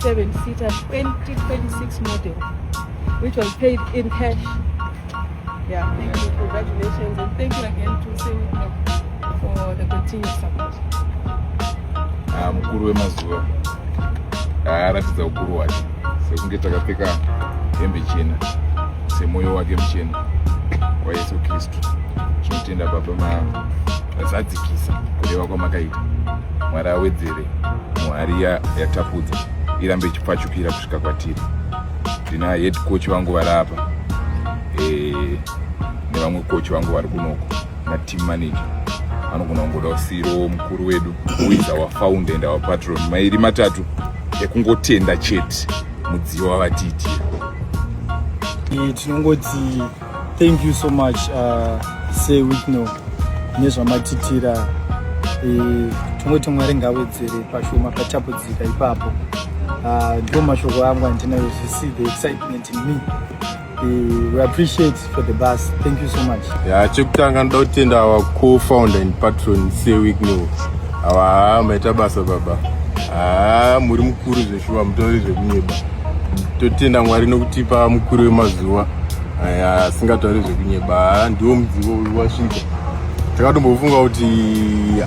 7-seater 2026 model, which was paid in cash. Yeah, thank you. Congratulations. And thank you again to Sir Wicknell for the continued support. Ah, mukuru wemazuva aratidza ukuru hwake sekunge takapfeka hembe chena, semwoyo wake muchena waYesu Kristu. Tinotenda baba, mazadzikisa kureva kwamakaita. Mwari awedzere muhari yatapudza, irambe ichipfachukira kusvika kwatiri. Ndina head coach vangu vari apa, nevamwe coach vangu vari kunoko, nateam manager vanogona kungoda kusiyirawo mukuru wedu, who is our founder and our patron, mairi matatu ekungotenda chete mudziyo wavatiitira. Tinongoti thank you so much, Sir Wicknell, nezvamatitira. Tongoti Mwari ngawedzere pashoma pachapudzika ipapo. Ndo mashoko angu andinayo. You see the excitement in me. We appreciate for the bus. Thank you so much. Ya, chekutanga ndoda kutenda our co-founder and patron, Sir Wicknell. Ava maita basa baba. Haa, muri mukuru zveshuwa, mutori zvekunyeba. Totenda Mwari nokutipa mukuru wemazuva aya asingatauri zvekunyeba. Haa, ndiwo mudzivo uyu wasvika. Takatombofunga kuti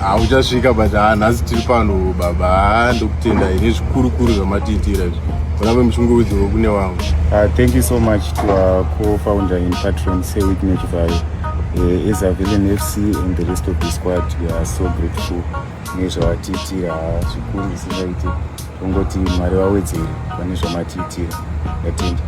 hauchasvika, but haa, nhasi tiri pano baba. Haa, ndokutenda nezvikurukuru zvamatiitira izvi. Murambe muchingowedzerwa kune vamwe. Thank you so much to our co-founder and patron, Sir Wicknell Chivayo. As Avillion FC and the rest of the squad, we are so grateful nezvavatiitira zvikuru zvisingaiti. Tongoti Mwari vawedzere pane zvamatiitira. Ndatenda.